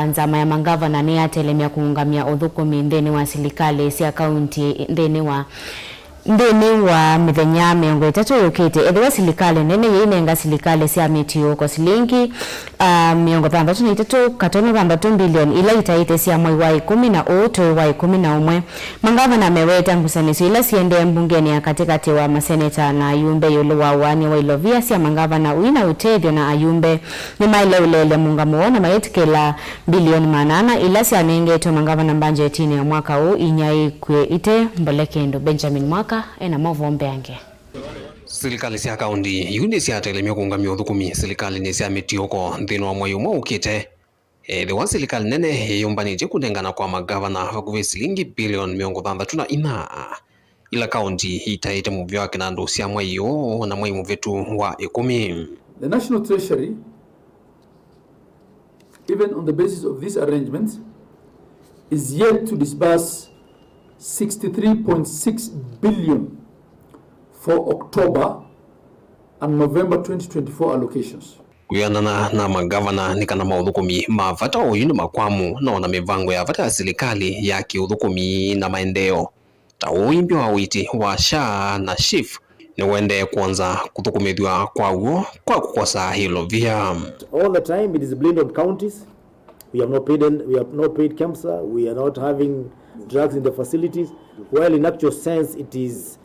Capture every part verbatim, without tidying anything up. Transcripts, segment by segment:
Nzama ya mangavana nĩyatelemya kũũngamya ũthũkũmi nthĩnĩ wa silikalĩ sya kaunti nthĩnĩ wa, nthĩnĩ wa mĩthenya mĩongo ĩtatũ yũkĩte. Ethĩwa silikalĩ nene yĩinenga silikalĩ sya mĩtiũũko silingi, ah, mĩongo thanthatũ na itatũ katono thanthatũ mbilioni ila itaĩte sya mwai wa ĩkũmi na ũũ twĩ wa ĩkũmi na ũmwe, mangavana meweta ngusanĩsyo ila siendee mbungenĩ ya katĩkatĩ wa maseneta na ayumbe ĩũlũ wa ũaany'a wa ilovia sya mangavana ũi na ũtethyo na ayumbe nĩmaĩle ũleelya mũũngamo woo na mayĩtĩkĩla mbilioni maana ana ila syanengetwe mangavana mbanjetinĩ ya mwaka ũũ inyaĩĩkw'e ite mbole kĩndũ. Benjamin Mwaka ena maũvoo mbeange. Silikalĩ sya kaũnti yu nĩsyatelemya kũũngamya ũthũkũmi silikalĩnĩ sya mĩtiũũko nthĩnĩ wa mwei ũmwe ũkĩte. Ethĩwa silikalĩ nene ĩyũmbanĩtye kũnengana kwa mangavana vakuvĩ silingi bilioni mĩongo thanthatũ na inya, ila kaũnti itaĩte mũvĩa wa kĩnandũ sya mwei ũũ na mwei mũvĩtu wa ĩkũmi. The National Treasury, even on the basis of these arrangements, is yet to disburse sixty-three point six billion for October and November twenty twenty-four allocations. Kwĩanana na mangavana, nĩ kana maũthũkũmi ma vata oyu nĩ makwamu, no na mĩvango ya vata ya silikalĩ ya kĩũthũkũmi na maendeeo, ta ũimbyo wa ũiiti wa SHA na SHIF, nĩũendee kwonza kũthũkũmĩthw'a kwaw'o kwa kũkosa ĩlovia. All the time it is blamed on counties. We have not paid, en- we have not paid KEMSA. We are not having drugs in the facilities. While in actual sense, it is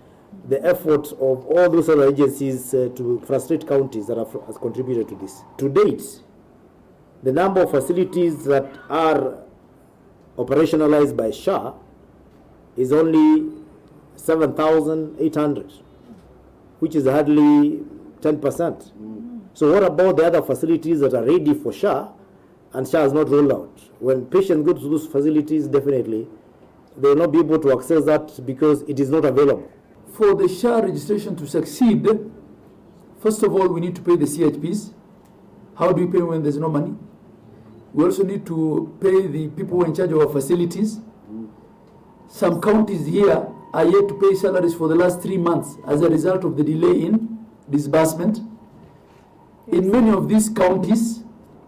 the effort of all those other agencies, uh, to frustrate counties that have, has contributed to this. To date, the number of facilities that are operationalized by SHA is only seven thousand eight hundred, which is hardly ten percent. So what about the other facilities that are ready for SHA and SHA has not rolled out? When patients go to those facilities, definitely they will not be able to access that because it is not available. For the SHA registration to succeed, first of all, we need to pay the C H Ps. How do we pay when there's no money? We also need to pay the people who are in charge of our facilities. Some counties here are yet to pay salaries for the last three months as a result of the delay in disbursement. In many of these counties,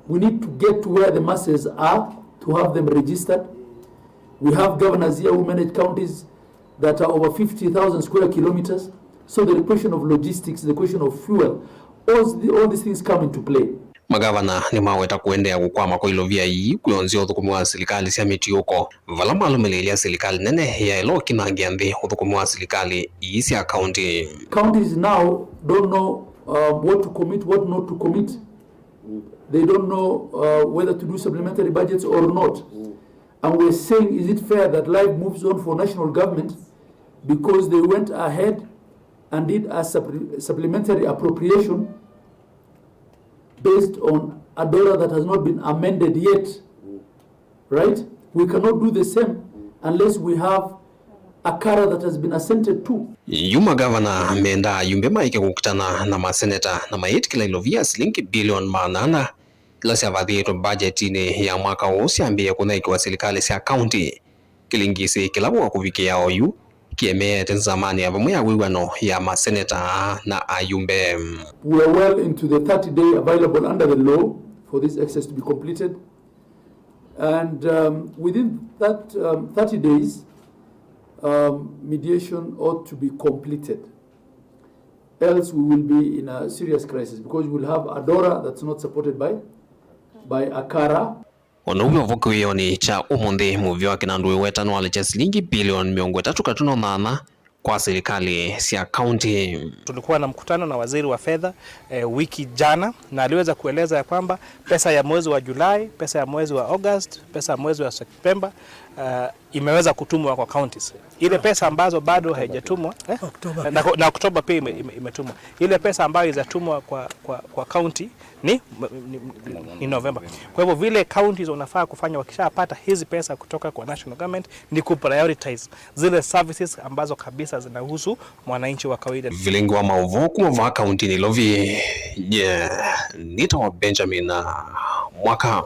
we need to get to where the masses are to have them registered. We have governors here who manage counties that are over fifty thousand square kilometers. So the question of logistics, the question of fuel, all, the, all these things come into play. Magavana nĩmaweta kũendeea kũkwama kwa ilovia ii kwĩonzya ũthũkũmi wa silikalĩ sya mĩtiũko, vala malũmĩlĩĩlya silikalĩ nene yaĩle ũkinangĩa nthĩ ũthũkũmi wa silikalĩ ii sya kaunti. Counties now don't know, uh, what to commit, what not to commit. They don't know, uh, whether to do supplementary budgets or not. And we're saying, is it fair that life moves on for national government because they went ahead and did a suppl- supplementary appropriation based on a DORA that has not been amended yet? Right? We cannot do the same unless we have a CARA that has been assented to. Yu magavana mendaa ayumbe maĩke kũkitana na maseneta na mayĩtĩkĩla ilovia silingi bilioni maana ana ila syavathĩĩtwe mbajetinĩ ya mwaka ũũ syambĩĩe kũnyaĩĩkĩwa silikalĩ sya kaunti. Kĩlingisi kĩla wa kũvikĩa oyu kĩemeete nzamanĩ ya vamwe ya wĩw'ano ya maseneta na ayumbe. We are well into the thirty day available under the law for this exercise to be completed. And, um, within that, um, thirty days, um, mediation ought to be completed. Else we will be in a serious crisis because we will have a DORA that's not supported by, by a CARA. O na ũu wĩ o vo kĩwĩonĩ kya ũmũnthĩ, mũvĩa wa kĩnandũ wĩweta nĩwalekya silingi bilioni mĩongo ĩtatũ katuno nyanya kwa silikalĩ sya kaunti. Tulikuwa na mkutano na waziri wa fedha, eh, wiki jana, na aliweza kueleza ya kwamba pesa ya mwezi wa Julai, pesa ya mwezi wa August, pesa ya mwezi wa Septemba, eh, imeweza kutumwa kwa counties. Ile pesa ambazo bado haijatumwa, eh? Na, na Oktoba pia ime-, ime-, imetumwa. Ile pesa ambayo izatumwa kwa, kwa, kwa county ni, ni, ni Novemba. Kwa hivyo vile counties wanafaa kufanya wakishapata hizi pesa kutoka kwa national government ni kuprioritize zile services ambazo kabisa zinahusu mwananchi wa kawaida. Vilingi wa maũvoo kuma vaa kaunti Nairobi, nye nĩtawa Benjamin Mwaka.